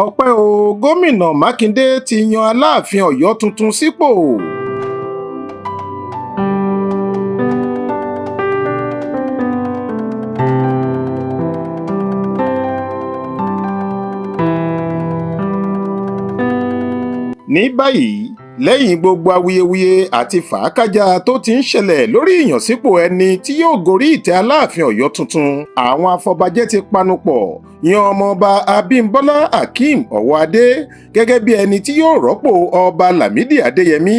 Ọpẹ́ o, gómìnà Mákindé ti yan Aláàfin Ọ̀yọ́ tuntun sípò. Ní báyìí, lẹ́yìn gbogbo awuyewuye àti fàákájàá tó ti ń ṣẹlẹ̀ lórí ìyànsípò ẹni tí yóò gorí ìtẹ́ Aláàfin Ọ̀yọ́ tuntun, àwọn afọbajẹ́ ti panupọ̀ yan ọmọọba Abímbọ́lá Akeem Ọwọ́adé gẹ́gẹ́ bí ẹni tí yóò rọ́pò Ọba Lámìdí Adéyẹmí,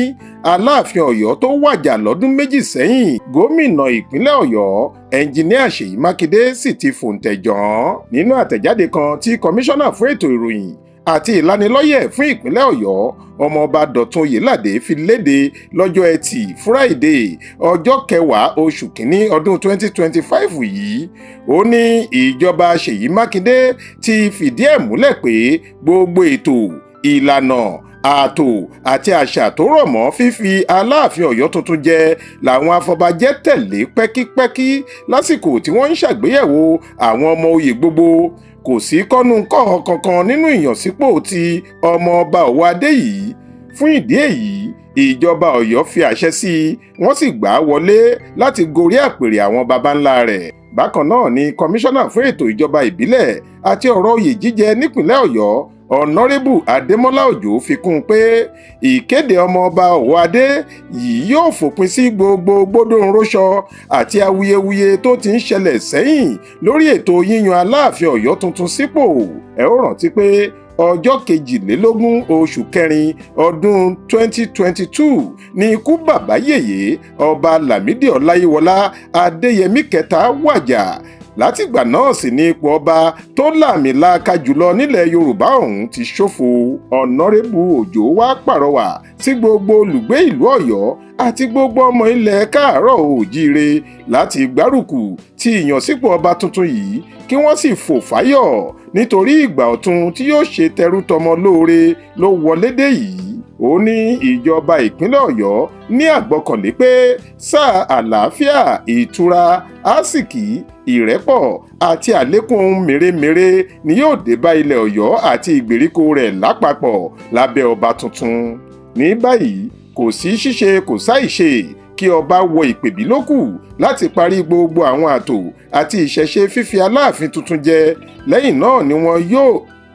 Aláàfin Ọ̀yọ́ tó wàjà lọ́dún 2 sẹ́yìn. Gómìnà ìpínlẹ̀ Ọ̀yọ́, Ẹnjiníà Ṣèyí Mákindé, sì ti fòǹtẹ̀ jàn án nínú àtẹ̀jáde kan tí kọmíṣánná fún ètò ìròyìn àti ìlanilọ́yẹ̀ fún ìpínlẹ̀ Ọ̀yọ́, Ọmọọba Dọ̀tun Oyèládé, fi léde lọ́jọ́ Ẹtì Fúráìdè, ọjọ́ 10 oṣù kínní ọdún 2025 yìí. Ó ní ìjọba Ṣèyí Mákindé ti fìdí ẹ̀ múlẹ̀ pé gbogbo ètò, ìlànà, ààtò àti àṣà tó rọ̀ mọ́ fífi Aláàfin Ọ̀yọ́ tuntun jẹ làwọn afọbajẹ́ tẹ̀lé pẹ́kípẹ́kí lásìkò tí wọ́n ń ṣàgbéyẹ̀wò àwọn ọmọ oyè gbogbo. Kò sí kọ́nu-kọ́họ kankan nínú ìyànsípò tí Ọmọọba Ọwọ́adé yìí. Fún ìdí èyí, ìjọba Ọ̀yọ́ fi àṣẹ sí i, wọ́n sì gbà á wọlé láti gorí àpèrè àwọn baba ńlá rẹ̀. Bákan náà ni kọmíṣánná fún ètò ìjọba ìbílẹ̀ àti ọ̀rọ̀ oyè jíjẹ nípìnlẹ̀ Ọ̀yọ́, Ọ̀nàrẹ́bù Adémọ́lá Òjó, fi kún un pé ìkéde Ọmọọba Ọwọ́adé yìí yóò fòpin sí gbogbo gbódòǹróṣọ àti awuyewuye tó ti ń ṣẹlẹ̀ sẹ́yìn lórí ètò yíyan Aláàfin Ọ̀yọ́ tuntun sípò. Ẹ ó rántí pé ọjọ́ 22 oṣù kẹrin ọdún 2022 ní ikú bàbá yèyé, Ọba Lámìdí Ọláyíwọlá Adéyẹmí kẹta, wàjà. Látìgbà náà sì ní ipò ọba tó láàmìlaaka jùlọ nílẹ̀ Yorùbá ọ̀hún ti ṣòfò. Ọ̀nàrẹ́bù Òjó wá pàrọwà sí gbogbo olùgbé ìlú Ọ̀yọ́ àti gbogbo ọmọ ilẹ̀ káàárọ̀ oòjíire láti gbárùkù ti ìyànsípò ọba tuntun yìí, kí wọ́n sì fò fáyọ̀ nítorí ìgbà ọ̀tun tí yóò ṣe tẹrú tọmọ lóore ló wọlé dé yìí. Ó ní ìjọba ìpínlẹ̀ Ọ̀yọ́ ní àgbọ́kànlé pé sáà àlàáfíà, ìtura, àsìkí, ìrẹ́pọ̀ àti àlékún ohun mèremère ni yóò dé bá ilẹ̀ Ọ̀yọ́ àti ìgbèríko rẹ̀ lápapọ̀ lábẹ́ ọba tuntun. Ní báyìí, kò sí ṣíṣe kò sáìṣe, kí ọba wọ ìpèbí ló kù láti parí gbogbo àwọn ààtò àti ìṣẹ̀ṣe fífi Aláàfin tuntun jẹ.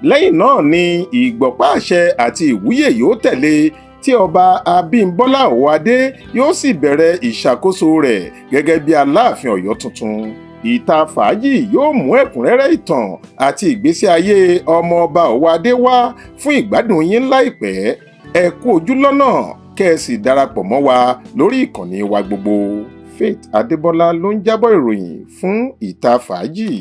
Lẹ́yìn náà ni ìgbọ̀pá àṣẹ àti ìwúyè yóò tẹ̀lé, tí Ọba Abímbọ́lá Ọwọ́adé yóò sì bẹ̀rẹ̀ ìṣàkóso rẹ̀ gẹ́gẹ́ bí Aláàfin Ọ̀yọ́ tuntun. Ìta Fàájì yóò mú ẹ̀kúnrẹ́rẹ́ ìtàn àti ìgbésí ayé Ọmọọba Ọwọ́adé wá fún ìgbádùn yín láìpẹ́. Ẹ kú ojú lọ́nà, kẹ́ ẹ sì darapọ̀ mọ́ wa lórí ìkànnì wa gbogbo. Faith Adébọlá ló ń jábọ̀ ìròyìn fún Ìta Fàájì.